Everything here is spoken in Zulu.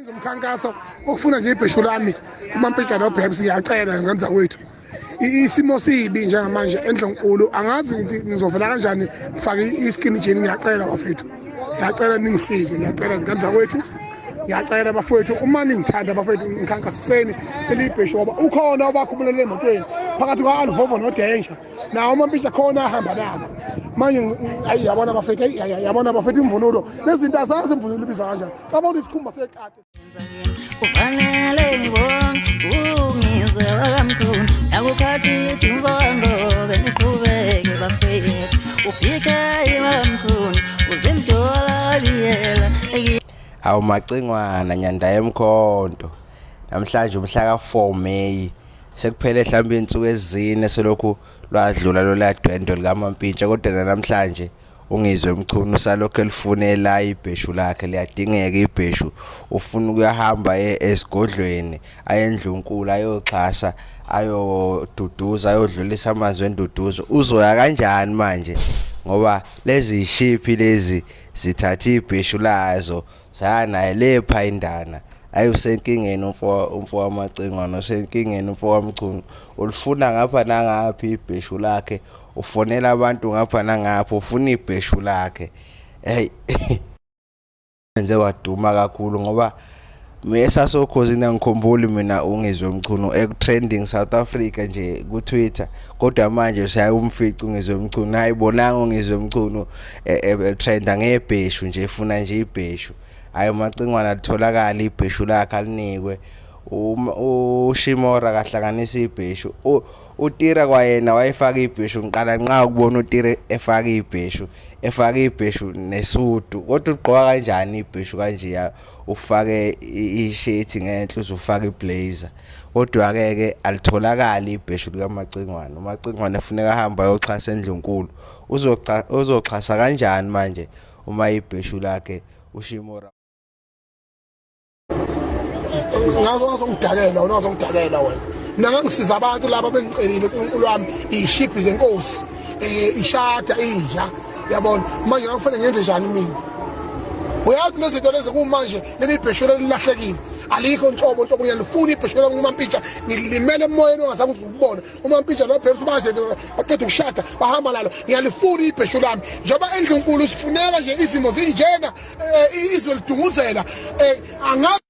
Umkhankaso okufuna nje ibheshu lami kumampitsha noBabs, ngiyacela ngenza kwethu. Isimo sibi njengamanje endlunkulu, angazi ngithi ngizovela kanjani ngifake i-skin jean. Ngiyacela bafethu, ngiyacela ningisize, ngiyacela ngenza kwethu, ngiyacela bafowethu, uma ningithanda bafowethu, ngikhankasiseni leli bheshu ngoba ukhona obakhumulele emotweni phakathi kwa-Alvovo noDanger, nawo amampitsha khona ahamba nabo manje. Ayi, yabona bafethu, ayi, yabona bafethu, imvunulo nezinto azazi, imvunulo ibiza kanjani? Cabanga ukuthi isikhumba sekade. Kufanele ngibonge ungizwe wakamthuni nakukhathi imvondo beniqhubeke bafethu uphike iwamthuni uzimjola biyela. Awu Macingwana, nyanda emkhonto. Namhlanje umhla ka-4 May, sekuphele mhlawumbe insuku ezine selokhu lwadlula lola dwendwe likaMampintsha, kodwa namhlanje uNgizwe Mchunu salokhu elifunela ibheshu lakhe. Liyadingeka ibheshu, ufuna ukuyahamba esigodlweni, ayendlunkulu, ayoxhasa, ayoduduza, ayodlulisa amazwi enduduzo. Uzoya kanjani manje ngoba lezi shiphi lezi zithatha ibheshu lazo zaya naye lepha indana? Ayi, usenkingeni umfo wamacingwane, usenkingeni umfo wamchunu. Ulifuna ngapha nangapha ibheshu lakhe, ufonela abantu ngapha nangapha, ufuna ibheshu lakhe. Hey, enze waduma kakhulu ngoba esasokhozini angikhumbuli mina uNgizwe Mchunu eku-trending South Africa nje ku-Twitter, kodwa manje usayumfica uNgizwe Mchunu. Hayi, bonanga uNgizwe Mchunu trenda ngebheshu nje, efuna nje ibheshu. Hayi, uMacingwana litholakala ibheshu lakhe, alinikwe. UShimora kahlanganisa ibheshu, uTira kwayena wayefaka ibheshu. Ngiqala nqa ukubona uTira efaka ibheshu, efaka ibheshu nesudu, kodwa ugqoka kanjani ibheshu kanje, ufake ishirt ngenhla, uzufaka iblazer? Kodwa ke ke alitholakali ibheshu likaMacingwane. UMacingwane funeka ahamba ayoxhasa endlunkulu. Uzoxhasa kanjani manje uma ibheshu lakhe uShimora Ngazo wazongidakela wena, wazongidakela wena. Mina ngangisiza abantu laba bengicelile, uNkulunkulu wami, iy'shiphi zenkosi, ishada inja, yabona. Manje ngakufanele ngenze njani mina? Uyazi lezinto lezi kumanje, leli bheshu lilahlekile, alikho nhlobo nhlobo. Ngiyalifuna ibheshu kumampitsha, ngilimele emoyeni ongazange uzukubona. Umampitsha nobhemsu baze baqeda ukushada bahamba nalo. Ngiyalifuna ibheshu lami njengoba endlunkulu sifuneka nje, izimo zinjena, izwe lidunguzela, angazi.